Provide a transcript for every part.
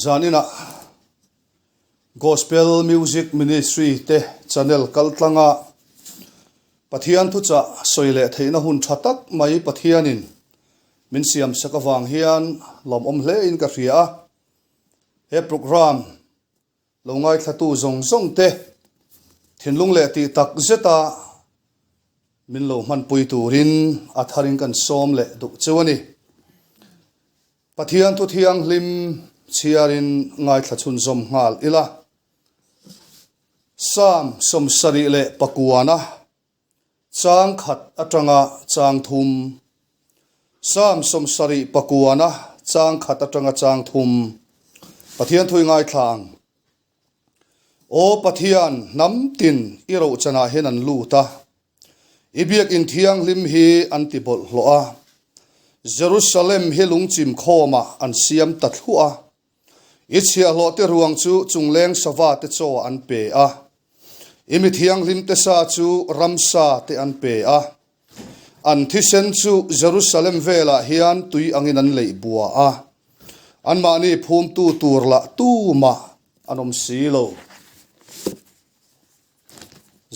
Zaninah Gospel Music Ministry te channel kaltlanga Pathian thuchah sawi leh theihna hun tha tak mai Pathianin min siamsak avang hian lawmawm hlein ka hria a. He programme Lo ngaithlatu zawng zawng te thinlung leh tih tak zeta min lo hmanpui turin a tharin kan sawm leh duh cheu a ni. Pathian thu thianghlim chhiarin ngaithla chhunzawm nghal ila. Psalm 79a chang khat atanga chang thum Psalm 79a chang khat atanga chang thum Pathian thui ngaithla ang. Aw Pathian, hnam tin i rohchanah hian an lut a, i biakinn thianghlim hi an ti bawlhhlawh a, Jerusalem hi lungchim khawmah an siam ta thluah a, i chhiahhlawh te ruang chu chungleng sava te chaw an pe a, I mi thianghlimte sa chu ramsa te an pe a, an thisen chu Jerusalem velah hian tui angin an leih bua a, anmahni phumtu tur lah tumah an awm si lo.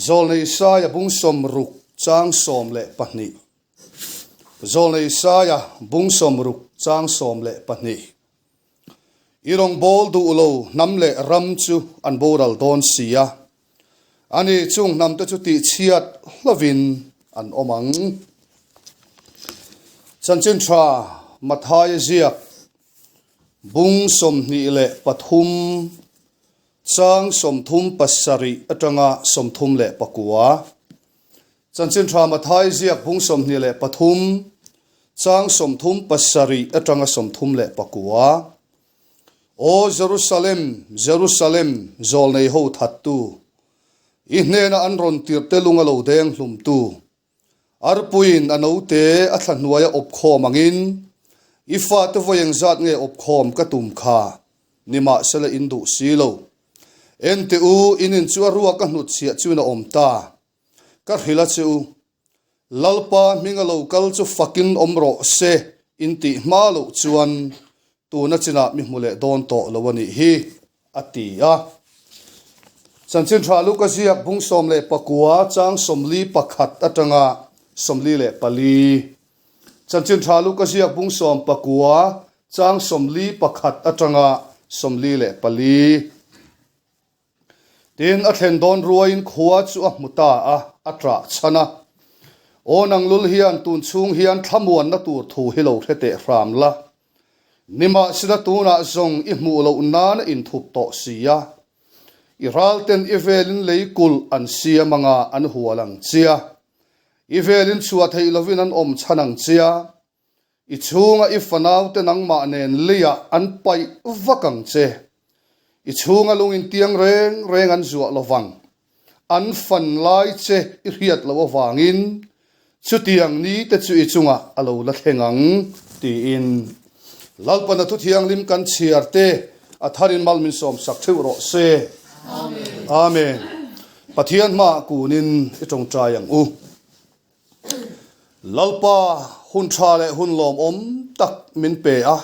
Zawlnei Isaia bung 60 chang 12 Zawlnei Isaia bung 60 chang 12. I rawngbâwl duh lo hnam leh ram chu an boral dawn si a, ani chung hnamte chu tihchhiat hlovin an awm ang. Chanchin Ṭha Mathaia ziak bung 23 chang 37 aṭanga 39. Chanchin Ṭha Mathai ziak bung 23, chang 37 aṭanga 39. Aw Jerusalem, Jerusalem, zawlnei ho thattu, i hnena an rawn tirhte lung a lo deng hlumtu, arpuiin a note a thla hnuaia awp khawm angin, i fate vawi engzat nge awp khawm ka tum kha, nimahsela in duh si lo. Enteh u, in in chu a ruak a hnutchhiah chuin a awm ta. Ka hrilh a che u, Lalpa hminga lo kal chu fakin awm rawh se in tih hma loh chuan tuna chinah mi hmu leh dawn tawh lo a nih hi, a ti a. Chanchin Tha Luka ziak bung 19 chang 41 atanga 44. Chanchin Tha Luka ziak bung 19 chang 41 atanga 44. Tin, a thlen dawn ruaiin khua chu a hmu ta a, a ṭah chhan a. Aw nang lul hian tun chhung hian thlamuanna tur thu hi lo hre teh hram la. Nimahsela tunah zawng i hmuh loh nan a inthup tawh si a. I ralten i velin lei kulh an siam anga an hual ang chia. I velin chhuah theih lovin an awm chhan ang chia. I chhunga i fanaute nangmah nen leiah an paih vak ang che. I chhunga lungin tiang reng reng an zuah lo vang. An fan lai che i hriat loh avangin chutiang ni te chu i chungah a lo la thleng ang, tiin Lalpana thu thianghlim kan chhiar te a tharin mal min sawmsak theuh rawh se. Amen. Pathian hmaah kunin i tawngtai ang u. Lalpa hun tha leh hun lawmawm tak min pe a.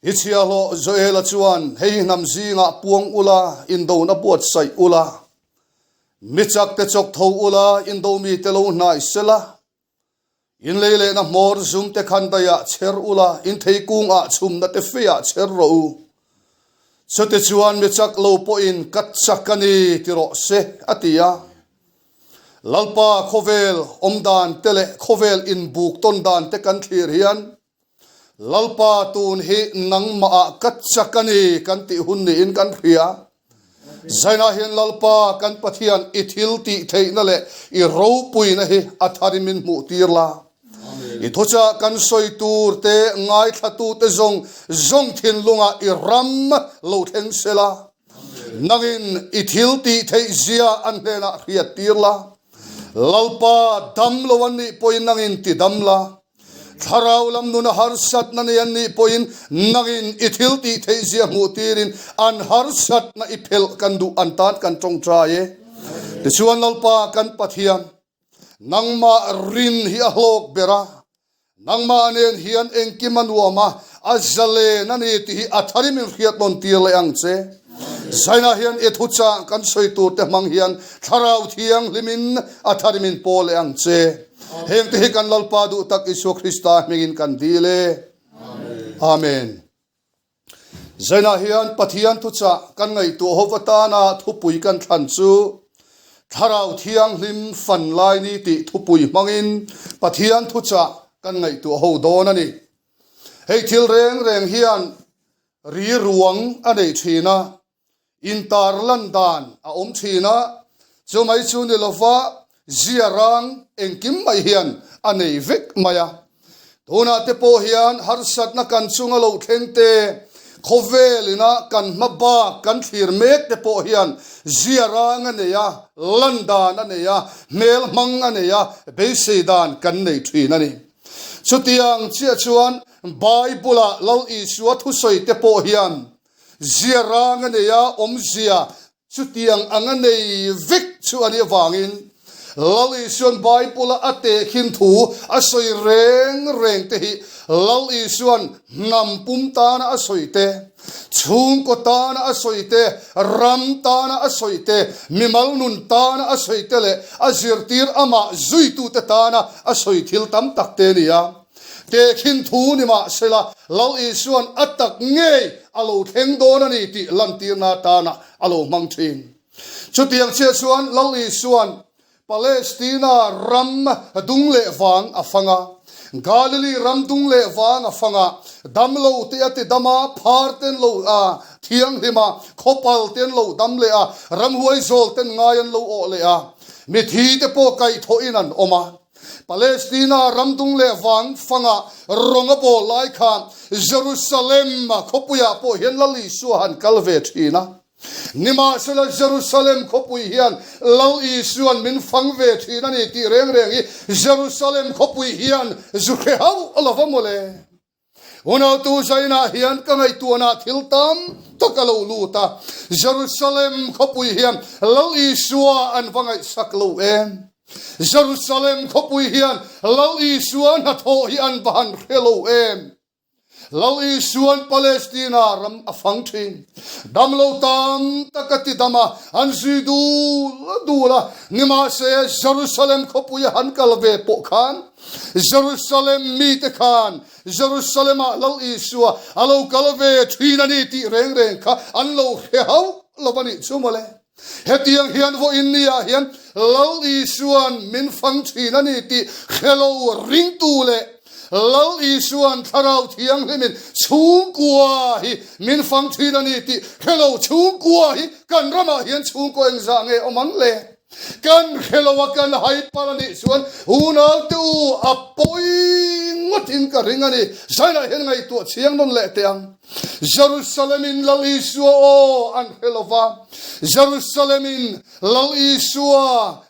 I chhiahhlawh Joela chuan hei hnam zingah puang ula, indona buatsaih ula, mi chakte chawk tho ula, indo mite lo hnai sela, in lei lehna hmawr zumte khan daiah chher ula, in thei kungah chhumna te feiah chher rawh u. Chutichuan mi chak lo pawhin ka chak a ni ti rawh se, a ti a. Lalpa khawvel awm dan te leh khawvel inbuk tawn dan te kan thlir hian Lalpa tun hi nangmah ah ka chak a ni kan tih hun niin kan hria. Zainah hian Lalpa kan Pathian i thil tih theihna leh i ropuina hi a thar in min hmuh tir la. I thuchah kan sawi tur te ngaithlatu te zawng zawng thinlungah i ram lo thleng sela. Nangin i thil tih theih zia an hnenah hriat tir la, Lalpa dam lo an nih pawhin nangin ti dam la, Thlarau lam nuna harsatna nei an nih pawhin nangin i thil tih theih zia hmuh tirin an harsatna i phelh kan duh an tan kan tawngtai e. Tichuan Lalpa kan Pathian, nangmah rin hi a hlawk ber a, Nangmah nen hian engkim a nuam a, A zalen a ni tih hi a thar i min hriat nawn tir leh ang che. Zainah hian i thuchah kan sawi tur te hmang hian Thlarau Thianghlimin a thar i min pawl leh ang che. Heng te hi kan Lalpa duh tak Isua Krista hmingin kan dil e. Amen. Zainah hian Pathian thuchah kan ngaihtuah ho atana thupui kan thlan chu Thlarau Thianghlim fan lai ni tih thupui hmangin Pathian thuchah kan ngaihtuah ho dawn a ni. Hei thil reng reng hian ri ruang a nei thin a, intar lan dan a awm thin a, chumai chu ni lova zia rang engkim mai hian a nei vek mai a. Tunah te pawh hian harsatna kan chunga lo thleng te, khawvel ina kan hma bak kan thlir mek te pawh hian zia rang a nei a, lan dan a nei a, hmel hmang a nei a, beisei dan kan nei thin a ni. Chutiang chiah chuan Bible-a Lal Isua thusawi te pawh hian zia rang a nei a, awmzia chutiang ang a nei vek chu a nih avangin Lal Isua'n Bible-a a tehkhin thu a sawi reng reng te hi Lal Isua'n hnam pum tana a sawi te, Chhungkaw tana a sawi te, ram tana a sawi te, mimal nun tana a sawi te leh a zirtir amah zuitute tana a sawi thil tam tak te a ni a. Tehkhin thu ni mah sela, Lal Isua'n a tak ngei a lo thleng dawn a ni tih lantirna atana a lo hmang thin. Chutiang chiah chuan Lal Isua'n Palestina ram dung leh vang a fang a, Galili ram dung leh vang a fang a, damlo te a ti dam a, phar ten lo a thianghlim a, khawpal te an lo dam leh a, ramhuai zawl ten ngai an lo awh leh a, mithi te pawh kaihthawhin an awm a. Palestina ram dung leh vang fanga rawng a bawl lai khan Jerusalem khawpuiah pawh hian Lal Isua han kal ve thin a. Nimahsela Jerusalem khawpui hian Lal Isua'n min fang ve thin a ni tih reng reng hi Jerusalem khawpui hian zu hre hauh a lo va mawle. Unautu Zainah hian ka ngaihtuahna thil tam tak a lo lut a, Jerusalem khawpui hian Lal Isua an va ngaihsak lo em? Jerusalem khawpui hian Lal Isua hnathawh hi an va han hre lo em? Lal Isua'n Palestina ram a fang thin. Damlo tam tak a ti dam a, an zui dul dul a. Nimahse, Jerusalem khawpui a han kal ve pawh khan, Jerusalem mite khan Jerusalem-ah Lal Isua a lo kal ve thin a ni tih reng reng kha an lo hre hauh lo a nih chu mawle. Hetiang hian vawiin niah hian Lal Isua'n min fang thin a ni tih hre lo ringtu leh Lal Isua'n Thlarau Thianghlimin chhungkua hi min fang thin a ni tih hre lo chhungkua hi kan ramah hian chhungkaw engzah nge awm ang le? Kan hre lo a kan hai palh a nih chuan unaute u a pawi ngawtin ka ring a ni. Zainah hian ngaihtuah chiang nawn leh teh ang. Jerusalem-in Lal Isua aw an hre lo va, Jerusalem-in Lal Isua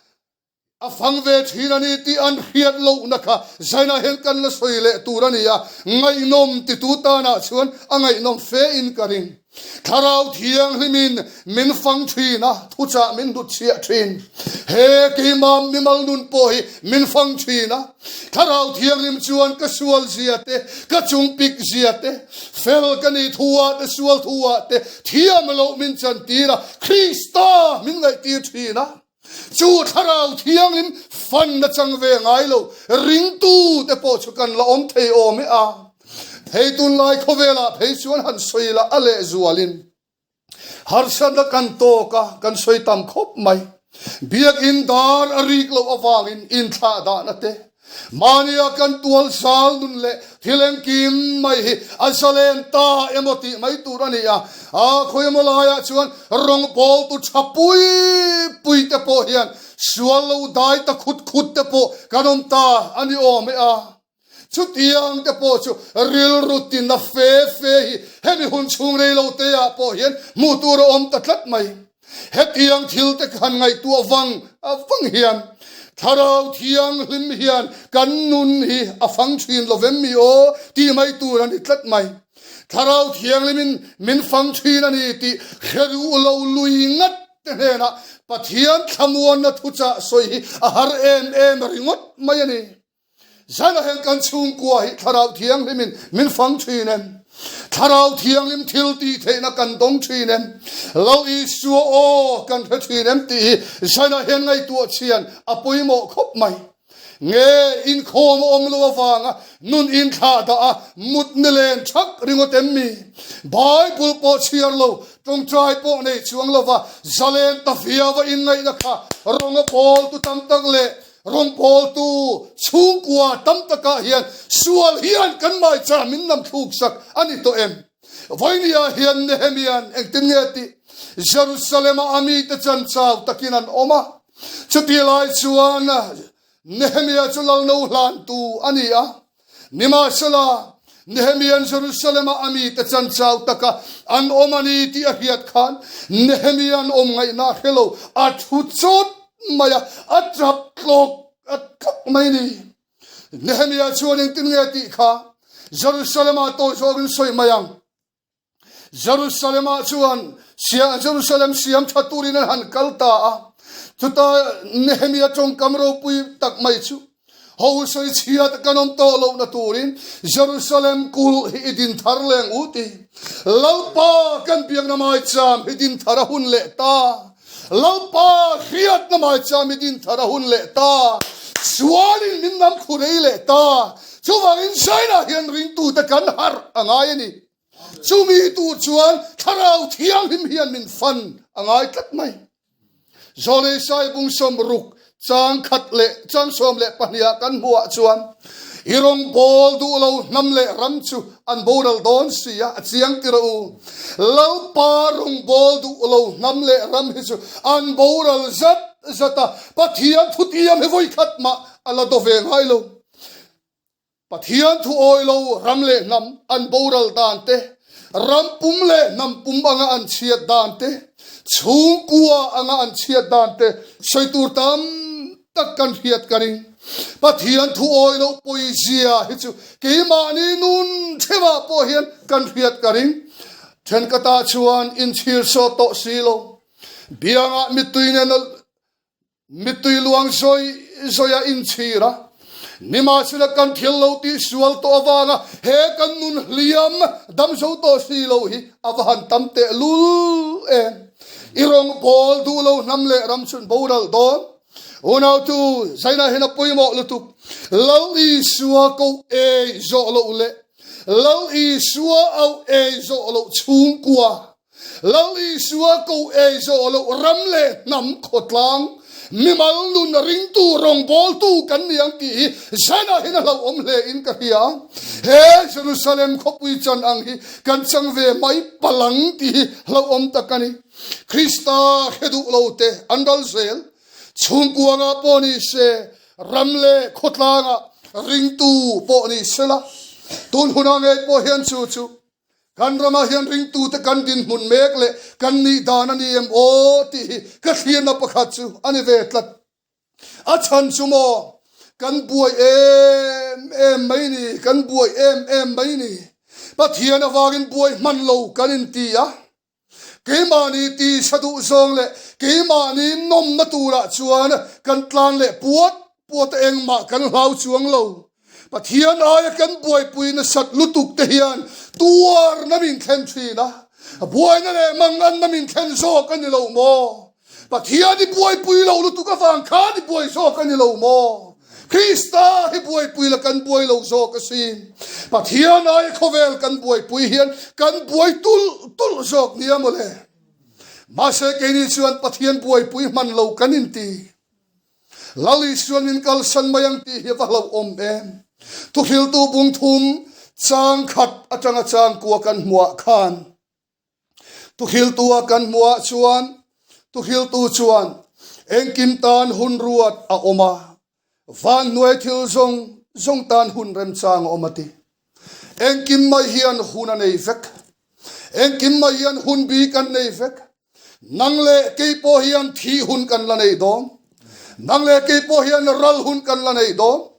a fang ve thin a ni tih an hriat lohna kha zainah hian kan la sawi leh tur a ni a, ngaihnawm titu tanah chuan a ngaihnawm fe in ka ring. Thlarau Thianghlimin min fang thin a, thuchah min hnutchhiah thin. He keimah mimal nun pawh hi min fang thin a, Thlarau Thianghlim chuan ka sual zia te, ka chung pik zia te, fel ka nih thu ah te, sual thu ah te thiam loh min chan tir a, Krista min ngaihtir thin a. Chu Thlarau Thianghlim fan na chang ve ngai lo ringtu te pawh chu kan la awm thei awm e a. Hei tunlai khawvelah phei chuan han sawi lah a lehzualin Harsatna kan tawk a, kan sawi tam khawp mai. Biakinn dar a rik loh avangin inthlah dahna te, mahnia kan tual zal nun leh thil engkim mai hi a zalen ta emaw tih mai tur a ni a. A khawi emaw laiah chuan rawngbawltu tha pui pui te pawh hian sual lo dai ta khut khut te pawh kan awm ta a ni awm e a. Chutiang te pawh chu rilru tina fe fe hi hemi hun chhung rei lo te ah pawh hian hmuh tur a awm ta tlat mai. Hetiang thil te khan ngaihtuah vang vang hian Thlarau Thianghlim hian kan nun hi a fang thin lo vem mi aw tih mai tur a ni tlat mai. Thlarau Thianghlimin min fang thin a ni tih hre duh lo lui ngat te hnenah Pathian thlamuanna thuchah sawi hi a har em em ringawt mai a ni. Zanah hian kan chhungkua hi Thlarau Thianghlimin min fang thin em? Thlarau Thianghlim thil tih theihna kan dawng thin em? Lal Isua aw kan hre thin em tih hi Zaina hian ngaihtuah chhian a pawimawh khawp mai. Nge inkhawm a awm lo avanga nun inthlah dah a mut nilen thak ringawt em mi? Bible pawh chhiar lo, tawngtai pawh nei chuang lova zalen ta viau a inngaihna kha rawng a pawltu tam tak leh Rawngbawltu chhungkua tam takah hian sual hian kan maichah min nam thluksak a ni tawh em? Vawinia hian Nehemia'n engtin nge tih? Jerusalem-ah a mite chan chau takin an awm a. Chutih lai chuan Nehemia chu lalno hlantu a ni a. Nimahsela, Nehemia'n Jerusalem-ah a mite chan chau taka an awm a ni tih a hriat khan, Nehemia'n awm ngaihna a hre lo, a thu chawt mai a, a tap tlawk a tlawk mai a ni. Nehemia chuan engtin nge tih kha Jerusalem-ah tawi zawkin sawi mai ang. Jerusalem-ah chuan Jerusalem siam tha turin an han kal ta a. Chuta Nehemia tawngkam ropui tak mai chu, Ho sawi chhiat kan awm tawh lohna turin Jerusalem kulh hi i din thar leng u ti. Lalpa kan biakna maicham hi din thar a hun leh ta. Lalpa hriatna maicham hi din thar a hun leh ta. Sualin min nam khu rei leh ta. Chuvangin China hian ringtute kan harh a ngai a ni. Chumi tur chuan Thlarau Thianghlim hian min fan a ngai tlat mai. Zawlei Saibung sawmruk chang khat leh chang 12ah kan hmuhah chuan i rawngbawl duh lo hnam leh ram chu an boral dawn si a, a chiang tir a u. Lalpa rawngbawl duh lo hnam leh ram hi chu an boral zat zat a, Pathian thutiam hi vawikhat mah a la do ve ngai lo. Pathian thu awi lo ram leh hnam an boral dan te, ram pum leh hnam pum anga an chhiat dan te, chhungkua anga an chhiat dan te sawi tur tam tak kan hriat ka ring. Pathian thu awi loh pawizia hi chu keimahni nun theuhah pawh hian kan hriat ka ring. Thenkhatah chuan inchhir sawt tawh si lo, biangah mittui nena Mittui luang zawi zawi a inchhir a, nimahsela kan thil lo tih sual tawh avanga he kan nun hliam dam zo tawh si lo hi a va han tam teh lul em. I rawng bawl duh lo hnam leh ram chhun boral dawn. Unautu, Zaina hian a pawimawh lutuk. Lal Isua koh ei zawh loh leh Lal Isua auh ei zawh loh chhungkua Lal Isua ko ei zawh loh ram leh hnam khawtlang mimal nun ringtu rawngbawltu kan ni ang tih hi zanah hian a hlauhawm hle in ka hria. He Jerusalem khawpui chan ang hi kan chang ve mai palang tih hi hlauhawm tak a ni. Krista hre duh lo te an ral zel. Chhungkuangah pawh ni se, ram leh khawtlangah ringtu pawh ni sela, tun hunah ngei pawh hian chu chu Kan ramah hian ringtute kan dinhmun mek leh kan nih dan a ni em aw tih hi ka thlirna pakhat chu a ni ve tlat. A chhan chu maw kan buai em em mai ni, kan buai em em mai ni. Pathian avangin buai hman lo kan inti a, keimahni tisa duh zawng leh keimahni nawmna turah chuan kan tlan leh puat puat a engmah kan hlau chuang lo. Pathian aia kan buaipui nasat lutuk te hian tuarna min thlen thin a, buaina leh manganna min thlen zawk a ni lo maw? Pathian i buaipui lo lutuk avang khan i buai zawk a ni lo maw? Krista hi buaipui la kan buai lo zawk asin. Pathian aia khawvel kan buaipui hian kan buai tulh tulh zawk nia mawle. Mahse keini chuan Pathian buaipui hman lo kan inti. Lal Isuan min kalsan mai ang tih hi a va hlauhawm em? Thuhriltu bung thum chang khat atanga chang kua kan hmuah khan Thuhriltua kan hmuah chuan Thuhriltu chuan engkim tan hun ruat a awm a, van hnuai thil zawng zawng tan hun remchang a awm a ti. Engkim mai hian hun a nei vek. Engkim mai hian hun bik an nei vek. Nang leh kei pawh hian thih hun kan la nei dawn. Nang leh kei pawh hian ral hun kan la nei dawn.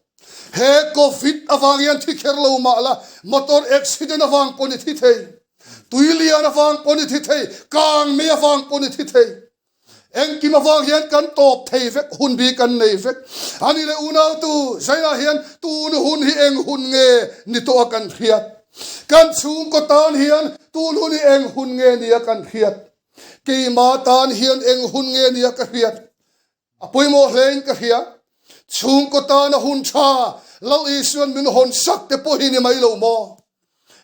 He Covid avang hian thi kher lo mah la, motor accident avang pawn i thi thei, tui lian avang pawn i thi thei, kang mei avang pawn i thi thei. Engkim avang hian kan tawp thei vek, hun bi kan nei vek. Ani leh unautu, Zaina hian tun hun hi eng hun nge ni tawh a kan hriat. Kan chhungkaw tan hian tun hun hi eng hun nge nia kan hriat? Keima tan hian eng hun nge nia ka hriat? A pawimawh hlein ka hria. Chhungkaw tana hun tha Lal Isuan min hawn sak te pawh hi ni mai lo maw?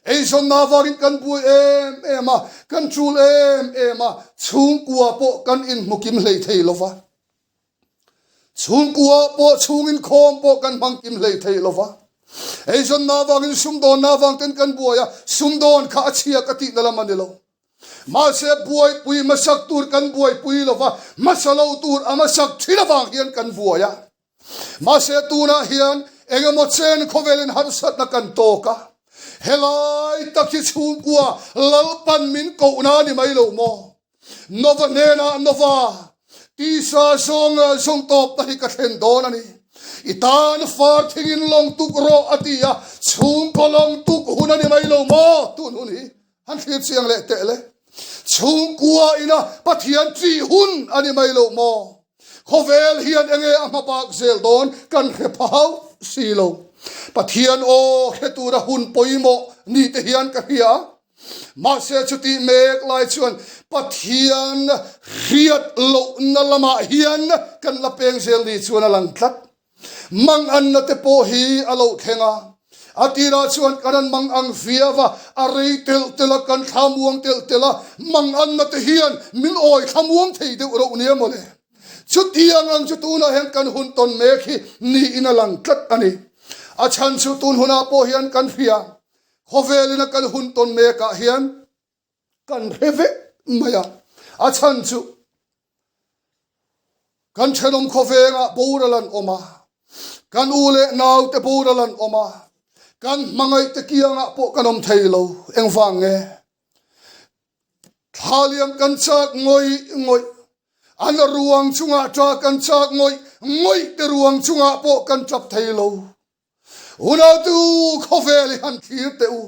Eizawnna avangin kan buai em em a, kan tul em em a, chhungkua pawh kan inhmu kim hlei thei lo va. Chhungkua pawh chhungin khawm pawh kan hmang kim hlei thei lo va. Eizawnna avangin sumdawnna avang ten kan buai a, sumdawn kha a chhia ka tihna lam a ni lo. Mahse buaipui hmasak tur kan buaipui lo va, hmasa lo tur a hmasak thin avang hian kan buai a. Mahse tunah hian eng emaw chen khawvelin harsatna kan tawk a, helai tak hi chhungkua Lalpan min kohna a ni mai lo maw? Nova hnenah Nova, tisa zawng zawng tawpna hi ka thlen dawn a ni. I tan far thingin lawng tuk rawh a ti a, chhungkaw lawng tuk hun a ni mai lo maw tun hun hi? Han thlir chiang leh teh le. Chhungkua ina Pathian ṭih hun a ni mai lo maw? Khawvel hian enge a hma bak zel dawn kan hre pha hauh si lo. Pathian aw hre tura hun pawimawh ni te hian ka hria. Mahse chutih mek lai chuan Pathian hriat lohna lamah hian kan la peng zel ni chuan a lang tlat. Manganna te pawh hi a lo thleng a, a tirah chuan kan an mang ang viau a, a rei telh telh a, kan thlamuang telh telh a, manganna te hian min awi thlamuang thei deuh reuh nia mawle. Chutiang ang chu tunah hian kan hun tawn mek hi niin a lang tlat a ni. A chhan chu tun hunah pawh hian kan hria, khawvelin a kan hun tawn mekah hian kan hre vek mai a, a chhan chu kan thenawm khawvengah boral an awm a, kan u leh naute boral an awm a, kan hmangaih te kiangah pawh kan awm thei lo, engvang nge? Thla liam kan chak ngawih ngawih, an ruang chungah ṭa kan chak ngawih ngawih te ruang chungah pawh kan ṭap thei lo. Unautu, khawvel hi han thlir teh u.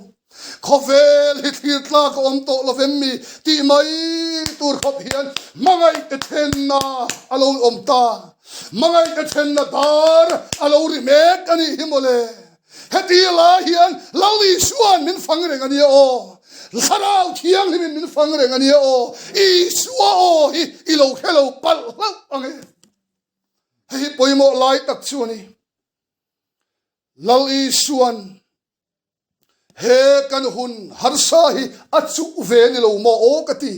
Khawvel hi thlir tlak a awm tawh lo vem mi tih mai tur khawp hian hmangaihte thenna a lo awm ta. Hmangaihte thenna dar a lo ri mek a nih hi mawle. Heti lai hian Lal Isua'n min fang reng a nia aw. Thlarau Thianghlimin min fang reng a nia aw. Isua aw hi i lo hre lo palh hlauh ang e. Hei hi pawimawh lai tak chu a ni. Lal Isuan he kan hun harsa hi a chuh ve ni lo maw aw ka ti.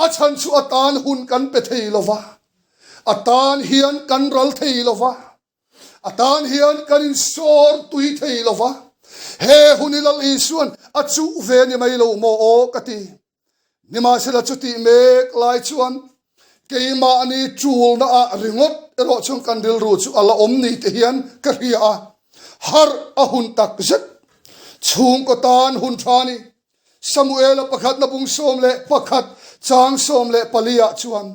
A chhan chu a tan hun kan pe thei lo va, a tan hian kan ral thei lo va, a tan hian kan insawr tui thei lo va. He hun hi Lal Isuan a chuh ve ni mai lo maw aw ka ti. Nimahsela chutih mek lai chuan keimahni tulna ah ringawt erawh chuan kan rilru chu a la awm ni te hian ka hria a, harh a hun tak zet. Chhungkaw tan hun tha ni. Samuela pakhatna bung 11 chang 14 ah chuan,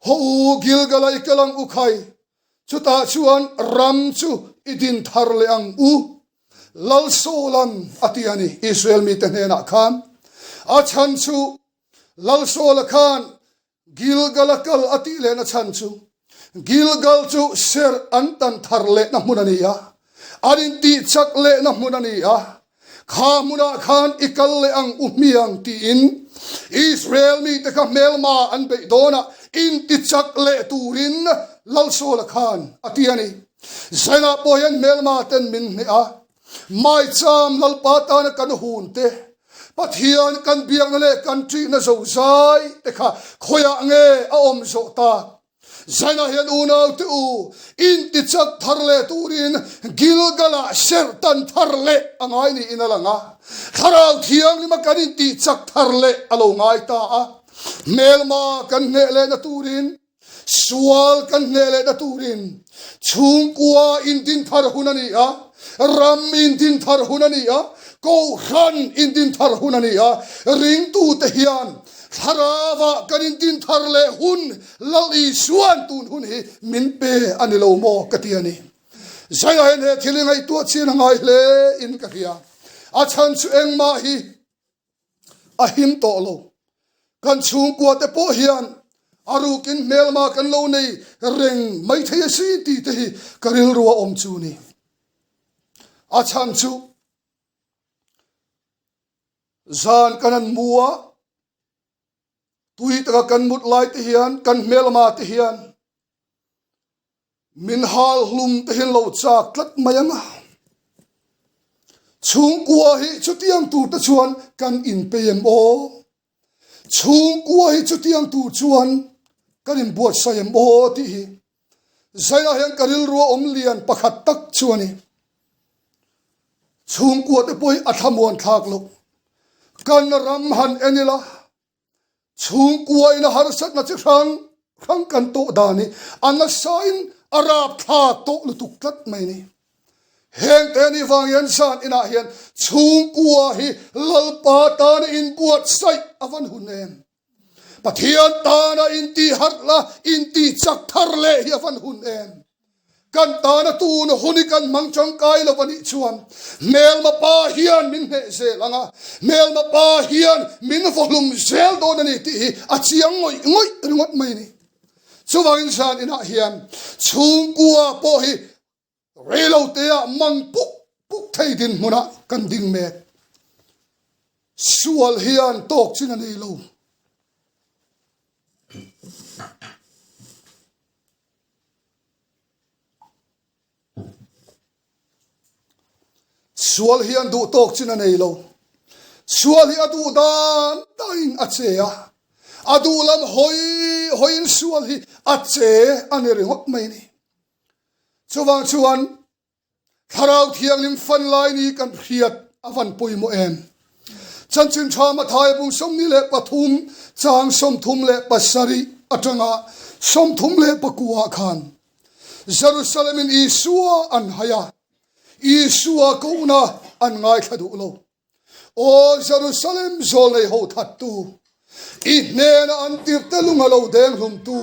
Haw u Gilgala i kal ang u khai, Chutah chuan ram chu i din thar leh ang u, Lal Saula'n a ti a ni Israel mite hnenah khan. A chhan chu Lal Saula khan Gilgal a kal a tih lehna chhan chu Gilgal chu serh an tan thar lehna hmun a ni a, an intihchak lehna hmun a ni a, Kha hmunah khan i kal leh ang u hmiang tiin Israel mite kha hmelma an beih dawnah intichak leh turin Lalsawla khan a ti a ni. Zainah pawh hian hmelma ten min hneh a, maicham Lalpa tana kan hun te, Pathian kan biakna leh kan ṭihna zozai te kha khawiah nge a awm zawh tak? Zainah hian unaute u, intichak thar leh turin Gilgal-ah serhtan thar leh a ngai niin a lang a. Thlarau Thianghlima kan intihchak thar leh a lo ngai ta a. Hmelma kan hneh lehna turin, sual kan hneh lehna turin chhungkua indin thar hun a ni a, ram indin thar hun a ni a, kohhran indin thar hun a ni a, ringtute hian Thlarauah kan intin thar leh hun Lal Isuan tun hun hi min pe a ni lo maw ka ti a ni. Zaiah hian he thil hi ngaihtuah chian a ngai hle in ka hria. A chhan chu engmah hi a him tawh lo. Kan chhungkua te pawh hian a rukin hmelma kan lo nei reng mai thei a si tih te hi ka rilru a awm chu ni. A chhan chu. Zan kan han mu a, tui taka kan mut lai te hian kan hmelma te hian min hal hlum te hian lo chak tlat mai ang a. Chhungkua hi chutiang tur te chuan kan inpei em aw? Chhungkua hi chutiang tur chuan kan inbuatsaih em aw tih hi Zaiah hian ka rilru a awm lian pakhat tak chu a ni. Chhungkua te pawh hi a thlamuan thlak loh. Kan ram han en ila, chhungkua in a harsatna chi hrang hrang kan tawh dan hi a nasain a rapthlak tawh lutuk tlat mai a ni. Heng te ni vang hian zan inah hian chhungkua hi Lalpa tana inbuatsaih a van hun em? Pathian tana inti harh la, inti chak thar leh hi a van hun em? Kan tana tun hun hi kan hmang tangkai lo a nih chuan hmelma pa hian min hneh zel ang a, hmelma pa hian min vawhlum zel dawn a ni tih hi a chiang ngawih ngawih ringawt mai a ni. Chuvangin zan inah hian chhungkua pawh hi Reiloteah mang puk puk thei dinhmunah kan ding mek. Sual hian tawk chin a nei lo. Sual hian duh tawk chin a nei lo. Sual hi a duh dan danin a che a, a duh lam hawi hawiin sual hi a che a ni ringawt mai a ni. Chuvang chuan Thlarau Thianghlim fan lai ni kan hriat a van pawimawh em? Chanchin Tha Mathaia bung 23 chang 37 atanga 34 khan Jerusalem in Isua an hai a, Isua kohna an ngaithla duh lo. Aw Jerusalem zawlnei ho thattu, i hnena an tirhte lung a lo deng hlumtu,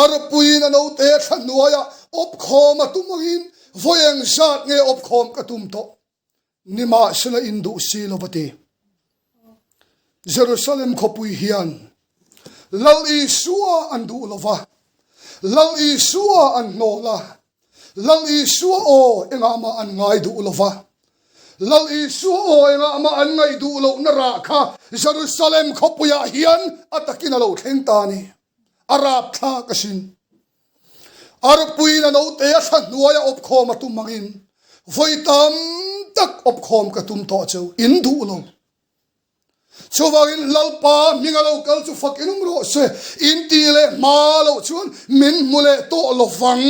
arpuiin a note thla hnuaia awpkhawm a tum angin vawi eng zat nge awpkhawm ka tum tawh? Nimahsela in duh si lo va ti. Jerusalem khawpui hian Lal Isua an duh lo va, Lal Isua an hnawl a, Lal Isua aw engah mah an ngai duh lo va, Lal Isua aw engah mah an ngaih duh lohna rah kha Jerusalem khawpuiah hian a takin a lo thleng ta a ni. A rapthlak asin. Arpuiin a note a thla hnuaia awpkhawm a tum angin vawi tam tak awpkhawm ka tum tawh cheu, in duh lo. Chuvangin Lalpa hming a lo kal chu fak in awm rawh se, in ti leh hma loh chuan min hmu leh tawh lo vang,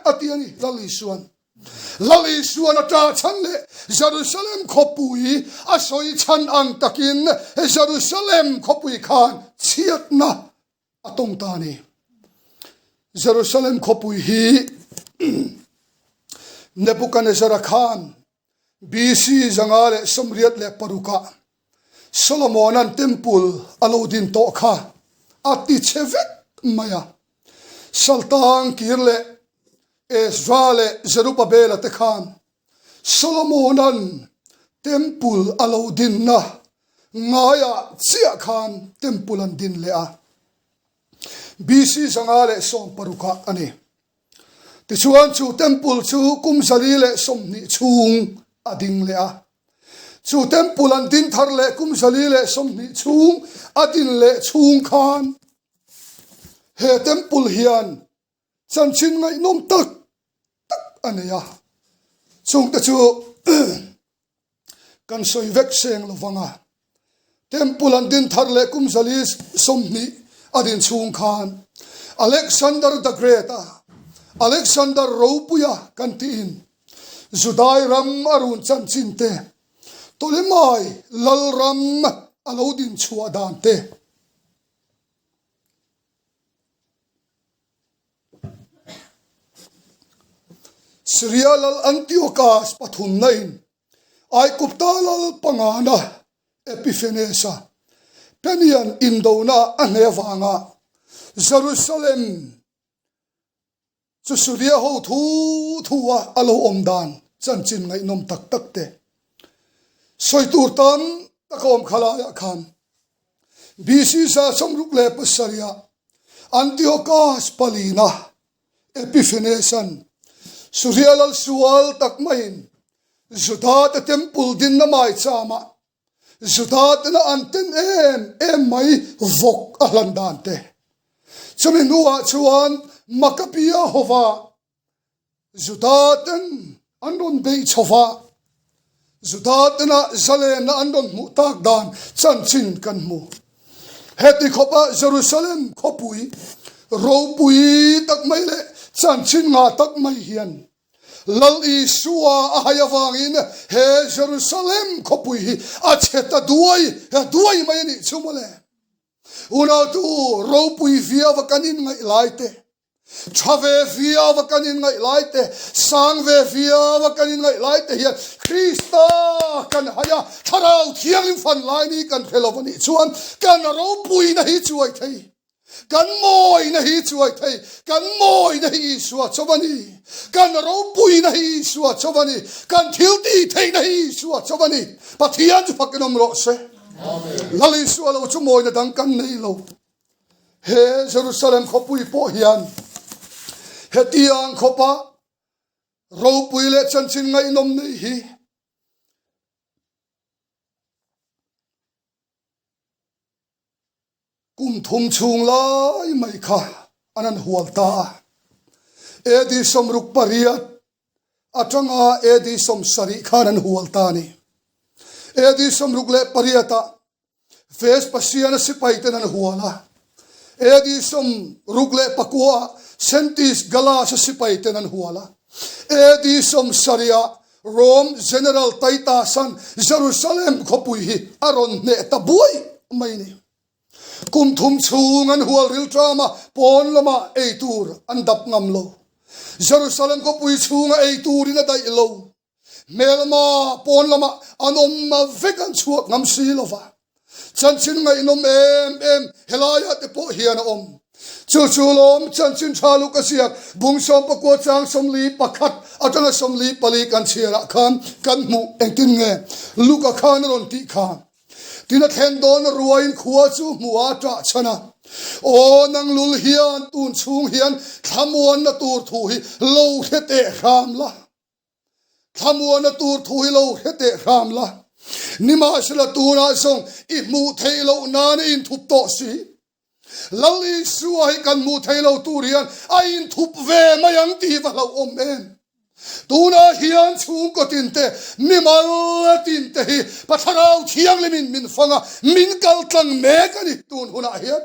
a ti a ni, Lal Isuan. Lal Isuan a ṭah chhan leh Jerusalem khawpui a sawi chhan ang takin Jerusalem khawpui khan chhiatna a tawng ta a ni. Jerusalem khawpui hi Nebuchadnezzar-a khan BC 586 ah Solomona'n Temple a lo din tawh kha a ti chhe vek mai a. Saltang kir leh Ezra leh Zerubbabel-a te khan Solomona'n Temple a lo dinna ngaiah chiah khan Temple an din leh a. BC 516 ah a ni. Tichuan chu temple chu kum 420 chhung a ding leh a. Chu temple an din thar leh kum 420 chhung a din leh chhung khan he temple hian chanchin ngaihnawm tak tak a nei a. Chungte chu Kan sawi vek seng lo vang a, Temple an din thar leh kum 420 a din chhung khan Alexander the Great a, Alexander Ropuia kan tiin Judai ram a run chanchin te, Ptolemai lalram a lo din chhuah dan te, Syria lal Antiochus pathumna in Aigupta lal pangana Epiphanes-a Penian indona a hneh avanga Jerusalem chu Syria ho thu thu a a lo awm dan chanchin ngaihnawm tak tak te sawi tur tam tak a awm kha laiah khan BC 607 ah Antiochus palina Epiphanes-a'n Suria lal sual tak maiin Juda-te temple dinna maichama. Juda tena an ten em em mai vawk a hlan dan te. Chumi hnuah chuan Makabia hova Juda ten an rawn beih chho va, Juda tena zalenna an rawn hmuh tak dan chanchin kan hmu. Heti khawpa Jerusalem khawpui ropui tak mai leh chanchin ngah tak mai hian Lal Isua a hai avangin he Jerusalem khawpui hi a chhe ta duai duai mai a nih chu mawle. Unautu ropui viau a kan inngaih lai te, tha ve viau a kan inngaih lai te, sang ve viau a kan inngaih lai te hian Krista kan hai a, Thlarau Thianghlim fan lai ni kan hre lo a nih chuan kan ropuina hi chuai thei. Kan mawina hi chuai thei, kan mawina hi Isua chauh a ni. Kan ropuina hi Isua chauh a ni. Kan thil tih theihna hi Isua chauh a ni. Pathian chu fakin awm rawh se. Lal Isua lo chu mawina dang kan nei lo. He Jerusalem khawpui pawh hian hetiang khawpa ropui leh chanchin ngaihnawm nei hi Kum thum chhung lai mai kha an an hual ta a. AD 68 atanga AD 70 khan an hual ta a ni. AD 68 ah Vespasian-a sipaiten an hual a. AD 69 ah Centius Gallus-a sipaiten an hual a. AD 70 ah Rome General Titus-a'n Jerusalem khawpui hi a rawn hneh ta buai mai ni. Kum thum chhung an hual rilṭam a, pawn lamah ei tur an dap ngam lo. Jerusalem khawpui chhunga ei turin a daih lo. Hmelma pawn lamah an awm vek an chhuak ngam si lo va. Chanchin ngaihnawm em em helaiah te pawh hian a awm. Chu chu lawm chanchin tha luk a ziak bung 19 chang 41 atanga 44 kan chhiarah khan kan hmuh engtin nge Luka khan a rawn tih kha. Tin a thlen dawn a ruaiin khua chu hmuh a ṭah chhan a. Aw nang lul hian tun chhung hian thlamuanna tur thu hi lo hre teh hram la. Thlamuana tur thu hi lo hre teh hram la. Nimahsela tunah zawng i hmuh theih loh nan a inthup tawh si. Lal Isua hi kan hmuh theih lo tur hian a inthup ve mai ang tih hi va hlauhawm em. Tunah hian chhungkaw tinte, mimal tinte hi Pathlarau Thianghlimin min fang a, min kal tlang mek a ni tun hunah hian.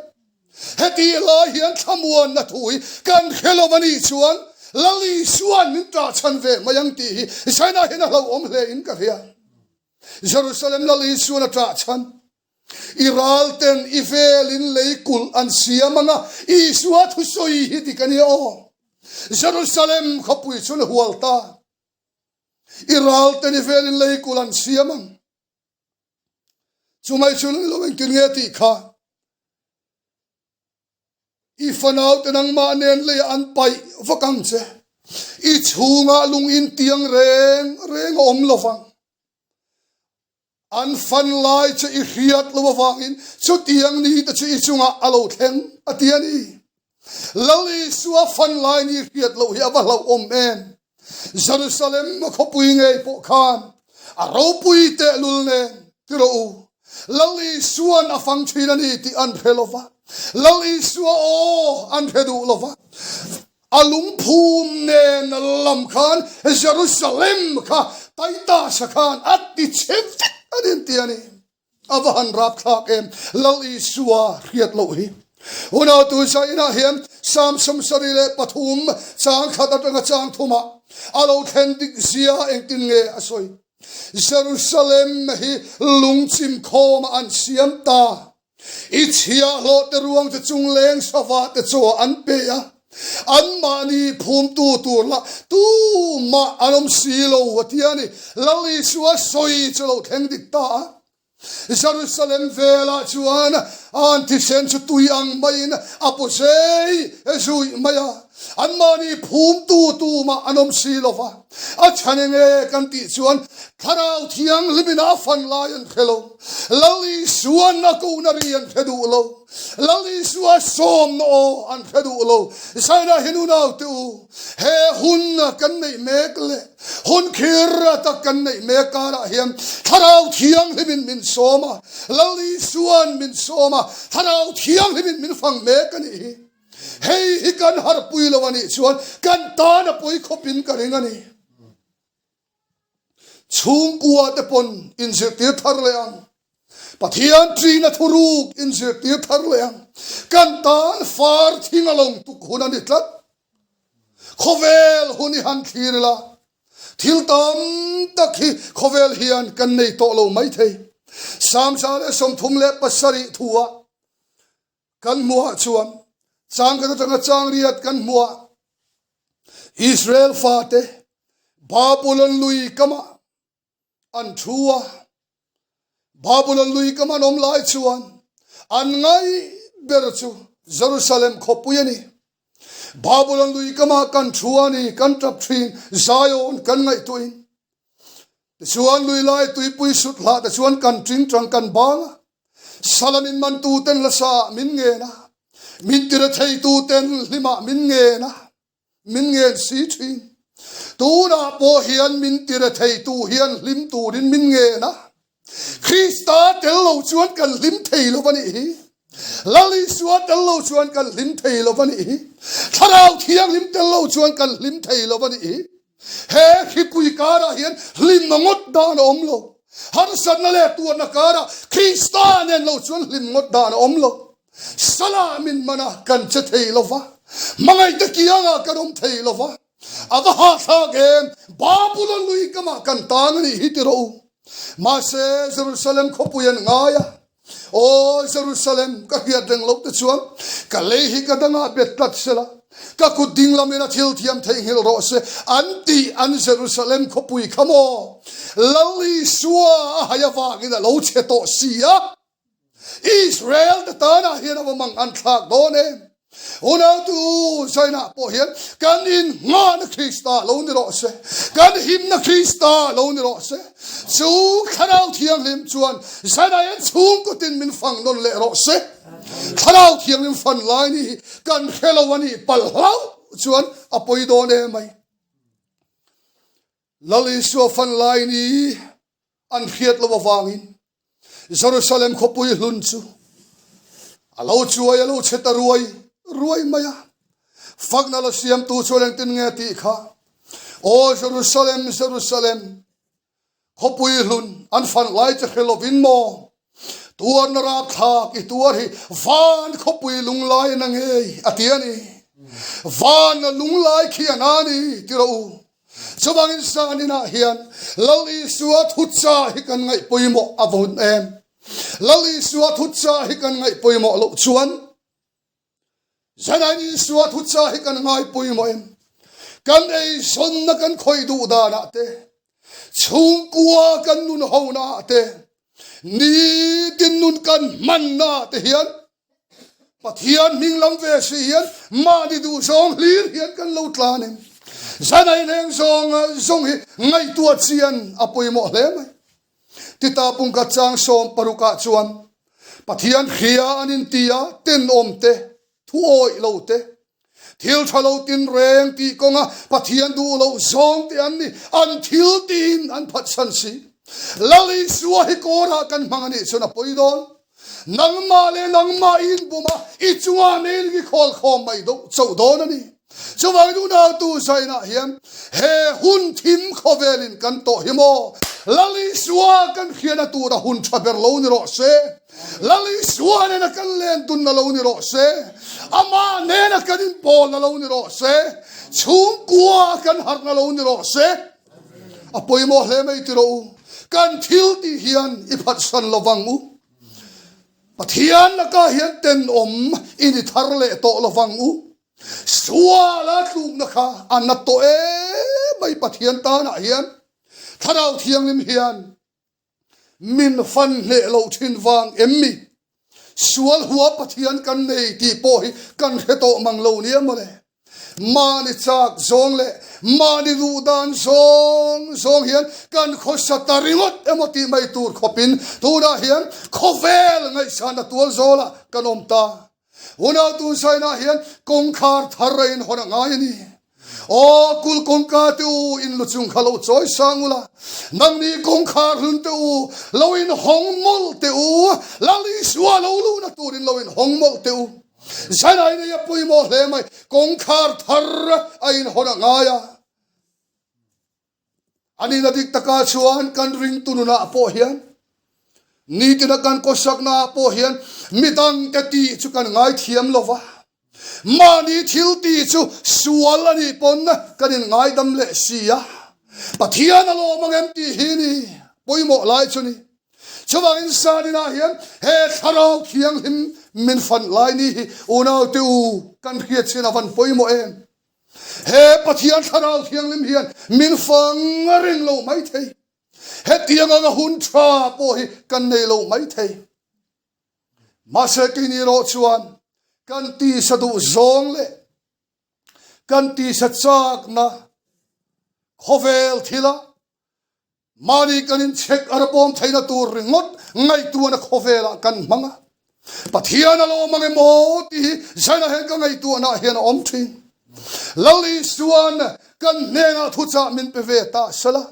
Hetih lai hian thlamuanna thu hi kan hre lo a nih chuan Lal Isua'n min ṭah chhan ve mai ang tih hi China hian a hlauhawm hle in ka hria. Jerusalem Lal Isua'n a ṭah chhan i ralten i velin lei kulh an siam ang a, Isua thusawi hi dik a nia aw. Jerusalem khawpui chu an hual ta. I ralten i velin lei kulh an siam ang. Chumai chu lo engtin nge tih kha i fanaute nangmah nen leiah an paih vak ang che. I chhungah lung in tiang reng reng a awm lo vang. An fan lai che i hriat lo avangin chutiang ni te chu i chungah a lo thleng a ti a ni. Lal Isua fan lai ni hriat loh hi a va hlauhawm em! Jerusalem a khawpui ngei pawh khan a ropui tehlul nen ti rawh u, Lal Isua'n a fang thin a ni tih an hre lo va, Lal Isua aw an hre duh lo va, a lungphum nen lam khan Jerusalem kha Titus-a khan a ti chhe vek a ni an ti a ni. A va han rap thlak em, Lal Isua hriat loh hi. Unautu Zainah hian Psalm 73 chang khat atanga chang thumah a lo thlen dik zia engtin nge a sawi. Jerusalem hi lungchim khawmah an siam ta. I chhiahhlawh te ruang te chung leng sava te chaw an pe a. Anmahni phumtu tur lah tumah an awm si lo a ti a ni. Lal Isua sawi chu lo thleng dik ta a. Jerusalem velah chuan an thisen chu tui ang maiin a paw zei zuih mai a. Anmahni phumtu tumah an awm si lo va. A chhan enge kan tih chuan Thlarau Thianghlimin a fan lai an hre lo. Lal Isuan a kohna ri an hre duh lo. Lal Isua sawmna aw an hre duh lo. Zaina hi nunaute u, he hun kan neih mek leh hun khir tak kan neih mek karah hian Thlarau Thianghlimin min sawm a, Lal Isuan min sawm a, Thlarau Thianghlimin min fang mek a nih hi. Hei hi kan harpui lo a nih chuan kan tan a pawi khawpin ka ring a ni. Chhungkua te pawn inzirtir thar leh ang. Pathian ṭina thuruk inzirtir thar leh ang. Kan tan far thing a lawng tuk hun a ni tlat. Khawvel hun i han thlir ila, thil tam tak hi khawvel hian kan nei tawh lo maithei. 137 thu-ah Kan hmuhah chuan changkhat atanga changriat kan hmuhah Israel fate Babulon lui kamah an thu a. Babulon lui kam an awm lai chuan an ngai ber chu Jerusalem khawpui a ni. Babulon lui kamah kan thu a ni, kan tap thin, Zion kan ngaihtuahin. Tichuan lui lai tuipui sut hlah te chuan kan tingtang kan bang a. Sala min mantu ten hlasa ah min ngen a, min tira theitu ten hlim ah min ngen a, min ngen si thin. Tunah pawh hian min tira theitu hian hlim turin min ngen a. Krista tel lo chuan kan hlim thei lo a nih hi. Lal Isua tel lo chuan kan hlim thei lo a nih hi. Thlarau Thianghlim tel lo chuan kan hlim thei lo a nih hi. He hripui karah hian hlimna ngawt dan a awm lo. Harsatna leh tuarna karah Krista nen lo chuan hlim ngawt dan a awm lo. Salah min man a, kan che thei lo va. Hmangaihte kiangah kan awm thei lo va. A va hahthlak em! Babulon lui kamah kan tan a nih hi ti rawh u. Mahse, Jerusalem khawpui an ngai a. Aw Jerusalem, ka hriat reng loh te chuan ka lei hi ka dangah bet tlat sela, ka kut ding lamin a thil thiam theihnghilh rawh se, an tih an Jerusalem khawpui kha maw? Lal Isua a hai avangin a lo chhe tawh si a, Israel te tanah hian a va mang an thlak dawn em? Unautu Zainah pawh hian kan innghahna Krista lo ni rawh se, kan himna Krista lo ni rawh se. Chu Thlarau Thianghlim chuan Zainah hian chhungkaw tin min fang nawn leh rawh se. Thlarau Thianghlim fan lai ni hi kan hre lo a nih palh hlauh chuan a pawi dawn em mai. Lal Isua fan lai ni an hriat loh avangin Jerusalem khawpui hlun chu a lo chuai a lo chhe ta ruai ruai mai a. Fakna la siamtu chuan engtin nge tih kha, Aw Jerusalem, Jerusalem, khawpui hlun an fan lai che hre lovin maw tuarna rapthlak i tuar hi van khawpui lunglai a na ngei a ti a ni. Van lunglai khi a na a ni ti rawh u. Chuvangin zaninah hian Lal Isua thuchah hi kan ngaih pawimawh a vawn em? Lal Isua thuchah hi kan ngaih pawimawh loh chuan zanain Isua thuchah hi kan ngai pawimawh em? Kan eizawnna kan khawih duh danah te, chhungkua kan nun honaah te, nitin nun kan hmannaah te hian Pathian hming lam ve si hian mahni duh zawng hlir hian kan lo tlan em? Zanai leng zawng zawng hi ngaihtuah chian a pawimawh hle mai. Tita pungkhat chang 16 ah chuan Pathian hria an inti a, tenawm te, thuawih lo te, thil tha lo tinreng tih kawnga Pathian duh loh zawng te an ni, an thil tiin an phatsan si. Lal Isua hi kawrah kan hmang a nih chuan a pawi dawn. Nangmah leh nangmah i inbum a, i chungah meiling i khawl khawm mai deuh chauh dawn a ni. Chuvangin unautu Zainah hian he hun thim khawvelin kan tawh hi maw? Lal Isua kan hriatna tura hun tha ber lo ni rawh se. Lal Isua nena kan len dunna lo ni rawh se. Amah nena kan inpawlna lo ni rawh se. Chhungkua kan harhna lo ni rawh se. A pawimawh hle mai ti rawh u. Kan thil tih hian i phatsan lo vang u. Pathian lakah hian tenawm i ni thar leh tawh lo vang u. Suala tlukna kha a na tawh em mai Pathian tanah hian Thlarau Thianghlim hian Min fan hneh lo thin vang em mi? Sual hua Pathian kan nei tih pawh hi kan hre tawh mang lo nia mawle. Mahni chak zawng leh mahni duh dan zawng zawng hian kan khawsa ta ringawt emaw tih mai tur khawpin tunah hian khawvel ngaihsanna tual zawlah kan awm ta. Unau tun sainah hian kawngkhar thar a inhawn a ngai a ni. Aw kul kawngka te u, in lu chung kha lo chawi sang ula, nangni kawngkhar hlun te u, lo in hawng mawlh teh u, Lal Isua lo luhna turin lo in hawng mawlh teh u. Zanai nei a pawimawh hle mai, kawngkhar thar a inhawn a ngai a. A nihna dik takah chuan kan ringtu nunah pawh hian nitina kan kawsaknaah pawh hian midangte tih chu kan ngaithiam lo va, mahni thil tih chu sual a nih pawn kan inngaidam leh si a, Pathian a lawm ang em tih hi ni pawimawh lai chu ni. Chuvangin Saninah hian he thlarau thianghlim min fanh lai ni hi unaute u kan hriatchhin a van pawimawh em? He Pathian Thlarau Thianghlim hian min fang a ring lo mai thei. Hetiang anga hun tha pawh hi kan nei lo mai thei. Mahse keini erawh chuan kan tisa duh zawng leh kan tisa chakna khawvel thila Mahni kan inchhek a rapawm theihna tur ringawt ngaihtuahna khawvelah kan hmang a. Pathian a lawm ang emaw tih hi zainah hian ka ngaihtuahnaah hian a awm thin. Lal Isua'n kan hnenah thuchah min pe ve ta sela.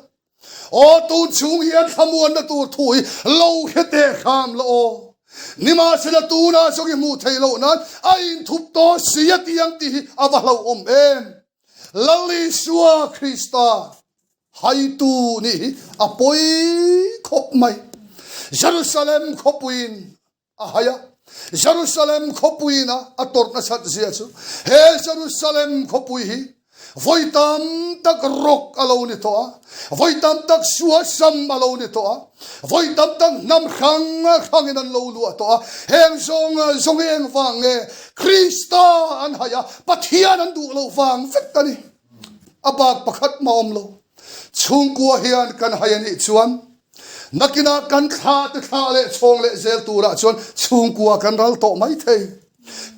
Aw tun chhung hian thlamuanna tur thu hi lo hre teh hram la aw. Nimahsela tunah zawng i hmuh theih loh nan a inthup tawh si a ti ang tih hi a va hlauhawm em. Lal Isua Krista Haitu nih hi a pawi khawp mai. Jerusalem khawpuiin a hai a, Jerusalem khawpuiin a a tawrh nasat zia chu he Jerusalem khawpui hi vawi tam tak rawk a lo ni tawh a, vawi tam tak suasam a lo ni tawh a, vawi tam tak hnam hrang hrangin an lo luah tawh a, heng zawng zawng eng vang nge Krista an hai a, Pathian an duh loh vang vek a ni. A bak pakhat mah awm lo. Chhungkua hian kan hai a nih chuan nakinah kan thla te thla leh chhawng leh zel turah chuan chhungkua kan ral tawh mai thei.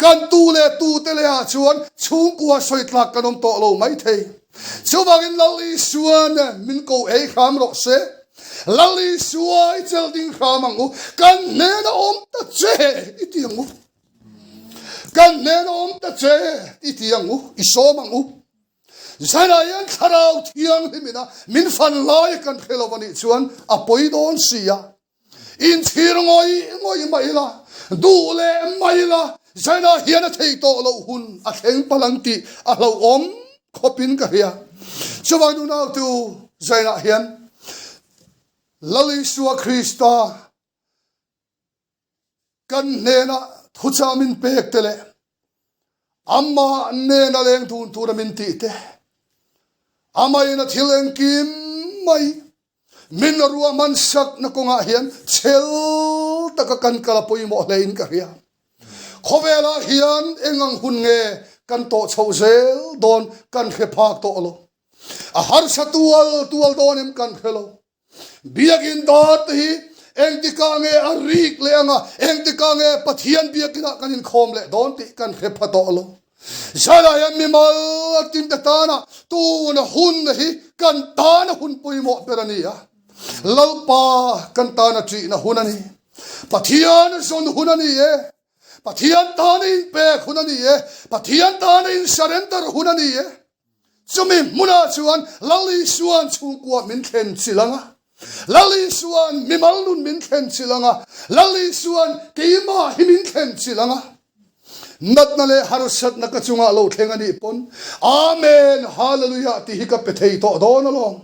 Kan tu leh tu te leh ah chuan chhungkua sawi tlak kan awm tawh lo mai thei. Chuvangin Lal Isuan min ko ei hram rawh se. Lal Isua i chel ding hram ang u. Kan hnena awm ta che i ti ang u. Kan hnen a awm ta che i ti ang u, i sawm ang u. Zanah hian thlarau thianghlim ina min fan lai kan hre lo a nih chuan a pawi dawn si a. Inchhir ngawih ngawih mai ila, duh leh mai ila, zanah hian a thei tawh loh hun a thleng palh ang tih a hlauhawm khawpin ka hria. Chuvang nunautu zanah hian Lal Isua Krista Kan hnenah thuchah min pek te leh amah nena leng dun tura min tih te, amahin a thil engkim mai min ruahman sakna kawngah hian chhel taka kan kal a pawimawh hlein ka hria. Khawvelah hian eng ang hun nge kan tawh chhoh zel dawn kan hre phak tawh lo. A harsa tual tual dawn em kan hre lo. Biakinn dawt te hi engtikah nge a rik leh anga, engtikah nge Pathian biakinah kan inkhawm leh dawn tih kan hre pha tawh lo. Zanah hian mimal a tinte tana tuna hun hi kan tana hun pawimawh ber a ni a. Lalpa kan tana ṭihna hun a ni. Pathian zawn hun a ni e. Pathian tana inpek hun a ni e. Pathian tana in surrender hun a ni e. Chumi hmunah chuan Lal Isua'n chhungkua min thlen chilh ang a, Lal Isua'n mimal nun min thlen chilh ang a, Lal Isua'n keimah hi min thlen chilh ang a. Natna leh harsatna ka chungah lo thleng a nih pawn Amen, Hallelujah tih hi ka pe thei tawh dawn alawm.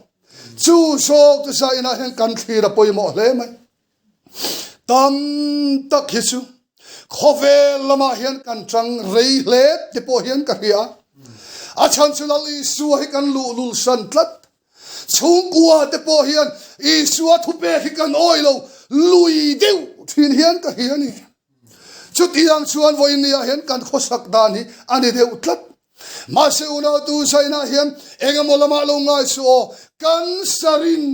Chu zawk chu zainah hian kan thlir a pawimawh hle mai. Tam tak hi chu khawvel lamah hian kan chang rei hle te pawh hian ka hria. A chhan chu Lal Isua hi kan luhlul san tlat. Chhungkua te pawh hian Isua thupek hi kan awi lo lui deuh thin hian ka hria a ni. Chutiang chuan vawiinniah hian kan khawsak dan hi a ni deuh tlat. Mahse unautu zainah hian engemaw lamah lo ngai suh aw, cancer in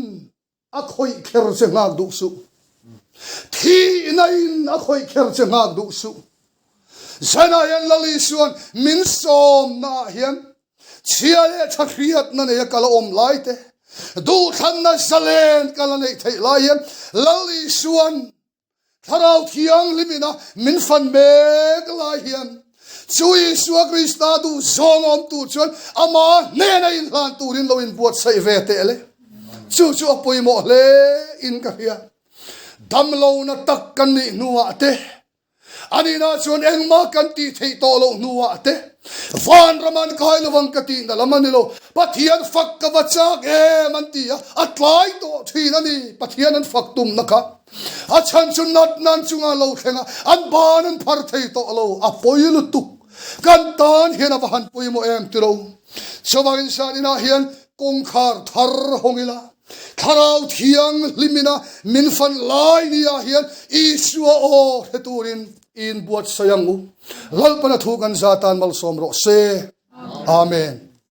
A khawih kher che nghak duh suh. Thihna in a khawih kher che nghak duh suh. Zanah hian Lal Isuan min sawmna ah hian. Chhia leh tha hriatna neia ka la awm lai te, duhthlanna zalen ka la neih theih lai hian Lal Isua'n Thlarau Thianghlim ina min fan mek lai hian chu Isua Krista duh zawng awm tur chuan ama hnena inhlan turin lo inbuatsaih ve teh le. Chu chu a pawimawh hle in ka hria. Damlona tak kan nih hnuah te, A nihna chuan engmah kan tih theih tawh loh hnuah te vanram an kai lovang ka tihna lam a ni lo. Pathian fak ka va chak em an ti a, a tlai tawh thin a ni. Pathian an fak tumna kha a chhan chu natna an chungah lo thleng a, an ban an phar thei tawh lo. A pawi lutuk. Kan tan hian a va han pawimawh em tilo. Chuvangin zan inah hian kawngkhar thar hawng ila. Thlarau Thianghlimina min fan lai ni ah hian Isua aw hre turin i inbuatsaih ang u. Lalpana thu kan za tan malsawm rawh se. Amen.